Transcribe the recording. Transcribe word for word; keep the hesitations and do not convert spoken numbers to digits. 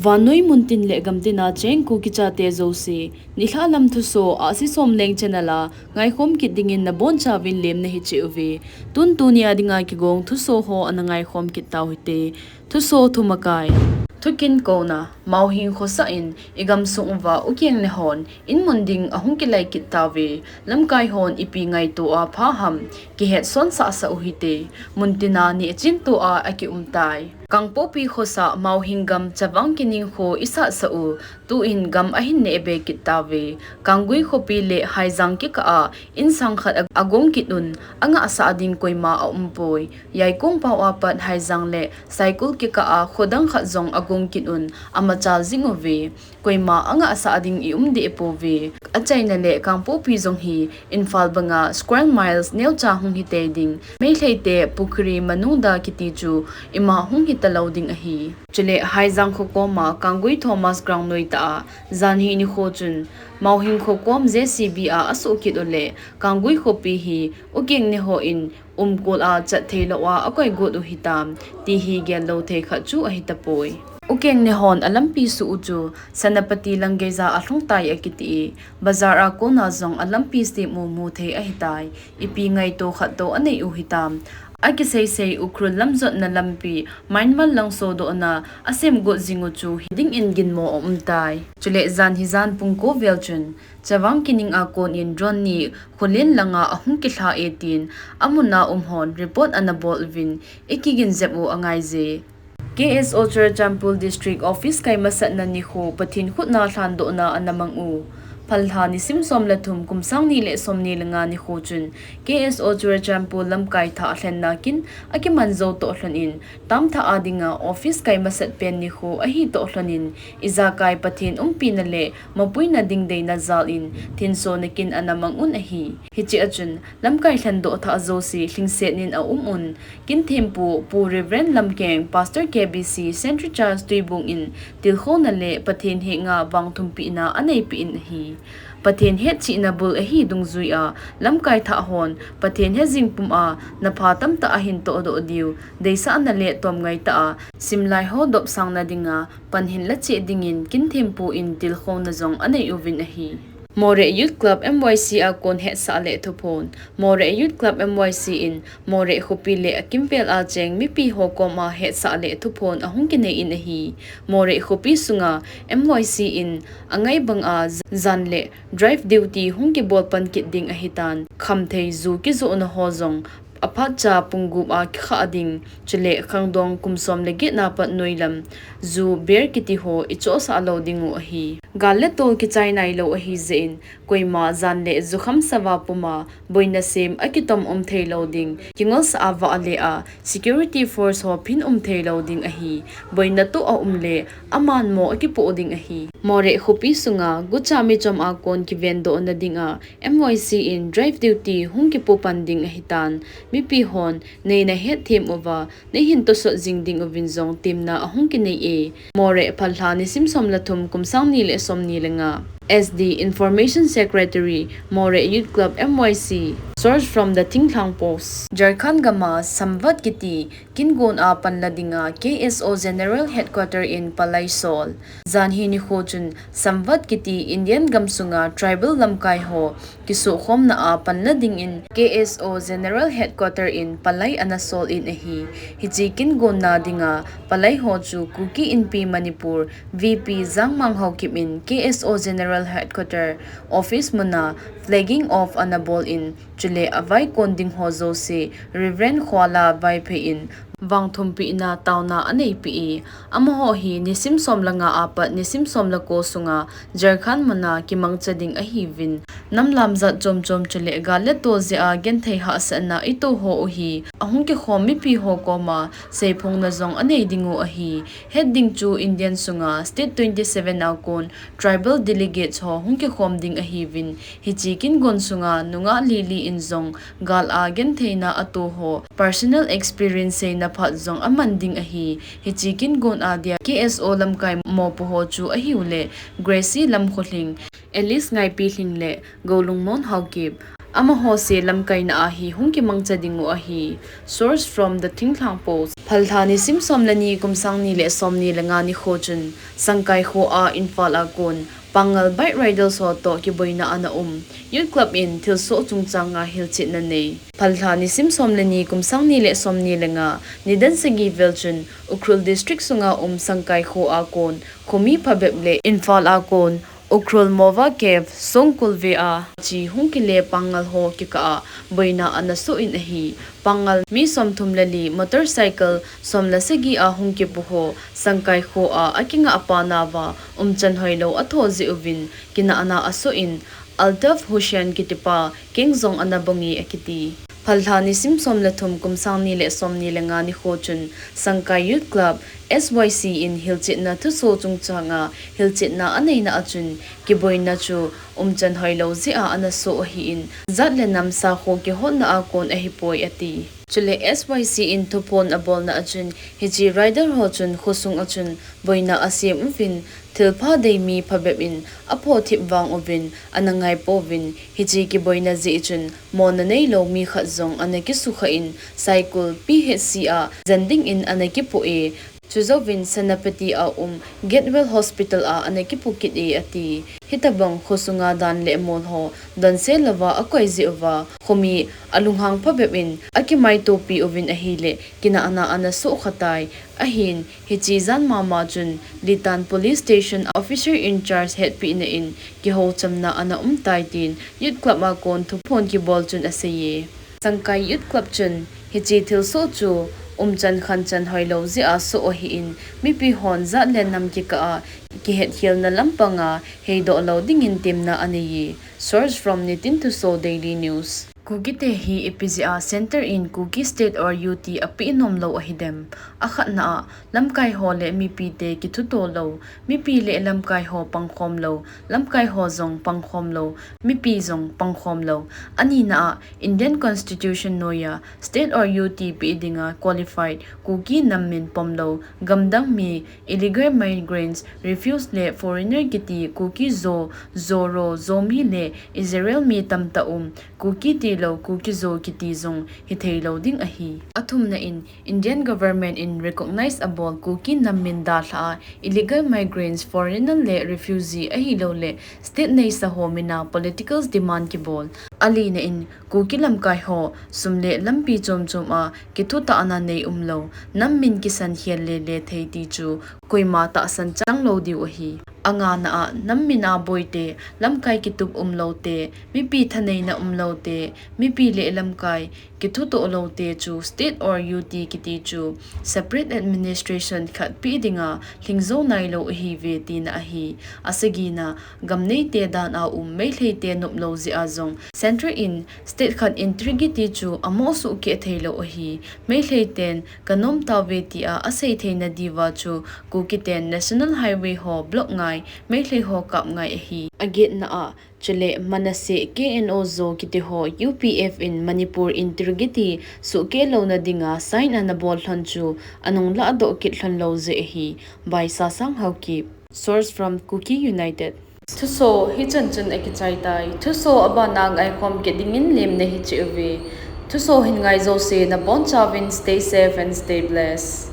Vannoi muntin le gamtina cheng Kuki chate jouse, nilhah lam thuso Ahsi Somleng channel a ngaikhom kit dingin nabonchauvin lemna hiche uve. Tun tunia dinga kigong thuso ho ana ngaikhom kit tau hite. Thuso thumakai. Thukin kouna, Mauhing khosah in, igamsung uva ukeng ne hon, inmun ding ahung kilai kit tauve. Lamkai hon ipi ngaito a pha ham, kihet son sahsah u hite. Muntina neh chin tua akium tai. Kangpokpi khosah Mauhing gam Chavang Kining kho isahsah u, tuin gam ahin neh be kit tauve. Kanggui khopi le Haijang kikah a insang khat a, agong kit un, angahsah ding koima aumpoi. Yaikong pao a pat Haijang le Saikul kikah a khodang khat jong agong kit un, amachal jing uve. Koima angahsah ding ium deh pouve. Achaina le Kangpokpi jong hi Imphal banga square miles neocha hung hitei ding. Meitei te Pukhuri Manungda kiti chu ima hung hita lou ding ahi. Chule Haijang kho koma Kanggui Thomas Ground noi tah a, janhi nikho chun Mauhing kho kom J C B a asuh kit u le Kanggui khopi hi ukeng ne hon umkol a chat theilou a akoi got u hitam, ti hi gel lou thei khat chu ahi tapoi. Ukeng ne hon alampi suh u chu Senapati lang geija alhung tai akiti e, bazar a kona jong alampi sem u mu thei ahitai, ipi ngaito khat tou anei u hitam. Akiseisei Ukhrul lam jotna lampi, Myanmar lang sodohna asem got jing u chu hiding in ginmo aum tai. Chule janhi jan pung ko vel chun, Chavang Kining a konin drone ni Khullen langa ahung kilha e tin, amun a um hon report ana bol uvin, ikigin jep u angaije. K S O Churachandpur District Office kai masatna nikho Pathen khutna lhandohna ana mang u. Phalha nisim som le thum kum sang ni le som ni le nga nikho chun K S O Churachandpur lamkai thah lhenna kin akiman jou toh lhon in, tamthah a dinga office kai masat pen nikho ahi toh lhon in, ijakai Pathen umpina le mapuina ding deina jal in, thinsona kin ana mang un ahi. Hiche a chun, lamkai lhendoh thah jouse lhingset in aum un, kin thempu Pu Reverend Lamkeng, Pastor K B C, Saint Richard's Tuibong in tilkhouna le Pathen henga vangthumpina aneipeh in ahi. Pathen hetchihna bul ahi dungjuia, lamkai thah hon Pathen hejing puma napha tamtah ahin tohdoh diu, deisahna le tomngai tah a simlai ho dopsangna dinga pan hinla cheh dingin kin thempu in tilkhouna jong anei uvin ahi. Moreh Youth Club M Y C a kon hetsah le thuphon. Moreh Youth Club M Y C in Moreh khopi le akimpel a cheng mipi ho koma hetsah le thuphon ahung kinei in ahi. Moreh khopi sunga M Y C in angai banga jan le drive duty hung kibol pan kit ding ahitan. Khamthei ju kijohna ho jong aphatcha pung gup a kikha ding, chule khangdong kum som le get na pat noilam, ju beer kiti ho ichohsah lou ding u ahi. Gal le tol kichai nailou ahi jeh in, koima jan le jukham sava puma boina sem akitom um theilou ding, kingolsah a vahle a security force ho phin um theilou ding ahi. Boina toh aum le amanmo akipoh ding ahi. Moreh khopi sunga gucha michom a kon kivendohna dinga M Y C in drive duty hung kipopan ding ahitan, mipi hon neina hetthem uva, neihin tosot jing ding uvin jong temna ahung kinei e. Moreh Phalha nisim som le thum kum sang ni le som ni le nga. S D Information Secretary, Moreh Youth Club M Y C. Source from the Thinglhang Post. Jharkhand gama Samvat kiti kin gon a panla dinga K S O General Headquarter in palai sol. Janhi nikho chun Samvat kiti Indian gamsunga tribal lamkai ho kisukhomna a panla dingin K S O General Headquarter in palai ana sol in ahi. Hiche kin gonna dinga palai ho chu Kuki Inpi Manipur V P Jangmang Haokip in K S O General Headquarter office muna flagging off ana bol in, chule avaikon ding ho jouse Reverend Khuala Vaiphei in vangthumpina taona aneipeh e. Amaho hi nisim som le nga apat nisim som le ko sunga Jharkhand muna kimangcha ding ahiuvin, namlam jat chomchom chule gal le tol jeh a genthei hahsatna itoh ho u hi ahung kikhom mipi ho koma seiphongna jong anei ding u ahi. Het ding chu Indian sunga state twenty seven a kon tribal delegates ho hung kikhom ding ahiuvin, hiche kin gon sunga nungah lili in jong gal a gentheina atoh ho personal experience seina phat jong aman ding ahi. Hiche kin gon a dia K S O lamkai mopo ho chu ahiu le Gracie Lamkhohling, Alice Ngaipilhing le Golungmon Haokip, Amaho se lamkaina a hi hung kimangcha ding u ahi. Source from The Thinglhang Post. Phalbi lha nisim som le ni kum sang ni le som ni le nga nikho chun Sangkai kho a Imphal a kon Pangal bike riders ho toh kiboina ana um. Youth Club in thilsoh chungchang a hilchetna nei. Phalbi lha nisim som le ni kum sang ni le som ni le nga nidan sagi vel chun Ukhrul District sunga um Sangkai kho a kon khomi phabep le Imphal a kon Ukhrul Mowa Cave, Songkul ve a chi hung kile Pangal ho kikah a boina ana soh in ahi. Pangal mi somthum le li, motorcycle som le sagi a hung kipu ho Sangkai kho a akinga apa nauva umchan hoilou athoh jeh uvin kinahna asoh in Altaf Hussain kitipa keng jong ana bong e akiti. Phalbi lha nisim som le thum kum sang ni le som ni le nga nikho chun Sangkai Youth Club, S Y C in hilchetna thusoh chungchang a hilchetna aneina a chun kiboina chu umchan hoilou jeh a ana soh ahin, jat le nam sakho kihotna a kon ahipoi ati. Chule S Y C in thuphon abolna a chun hiche rider ho chun khosung a chun boina asem uvin, thilpha dei mi phabep in aphoh thip vang uvin ana ngaipouvin, hiche kiboina jeh chun mona neilou mi khat jong ana kisukha in, Saikul P H C a jen ding in ana kipoh e, chujouvin Senapati a um Gateway Hospital a ana kipoh kit e ati. Hitobang khosunga dan le mol ho donse louva akoi jeh uva khomi alunghang phabep in akimaitopi uvin ahile kinahna ana soh kha tai. Ahin, hiche jan mama chun Litan Police Station Officer in Charge hetpehna in kihouchamna ana um tai tin Youth Club a kon thuphon kibol chun asei e. Sangkai Youth Club chun hiche thilsoh chu umchan khanchan hoilou jeh a soh ahin, mipi hon jat le nam kikah a kihetkhelna lampang a heidoh lou dingin temna anei e. Source from Nitin Thusoh Daily News. Kuki te hi ipi jeh a Centre in Kuki State or U T apeh nom lou ahidem? Akhatna a, lamkai ho le mipi te kithuto lou, mipi le lamkai ho pangkhom lou, lamkai ho jong pangkhom lou, mipi jong pangkhom lou. Anina a, Indian Constitution noiya State or U T peh dinga qualified Kuki nam min pom lou, gamdang mi, illegal migrants, refugee le foreigner kiti Kuki Zo, Zoro, Zomi le Israel mi tamtah um, Kuki tilou Kuki Zo kiti jong hithei lou ding ahi. Athumna in, Indian government in recognize abol Kuki nam min dalha a illegal migrants, foreigner le refugee ahilouleh state neisa ho mina political demand kibol. Alina in, Kuki lamkai ho sum le lampi chom chom a kithutahna nei umlou, nam min kisan khel le le thei ti chu koima tahsan chang lou diu ahi. Angana a, nam min a boi te, lamkai kitup umlou te, mipi thaneina umlou te, mipi le lamkai kithutoh lou te chu state or U T kiti chu separate administration khat peh dinga lhingjo nailou ahiuve tina ahi. Asagina, gam neite dan a um Meitei te noplou jeh a jong Centre in state khat integrity chu amoh soh keh theilou ahi. Meitei ten kanom tauve tia asei theina diuva chu Kuki ten National Highway ho block ngai, Meitei ho kap ngai ahi. Agetna a, chule Manasseh, K N O Zo kiti ho U P F in Manipur integrity sohkeh louna dinga sign ana bol lhon chu anung lahdoh kit lhon lou jeh ahi. By Sasang Haokip. Source from Kuki United. Thusoh hichan chun akichai tai. Thusoh abana ngaikhom kit dingin lemna hiche uve. Thusoh hin ngai jouse nabonchauvin stay safe and stay blessed.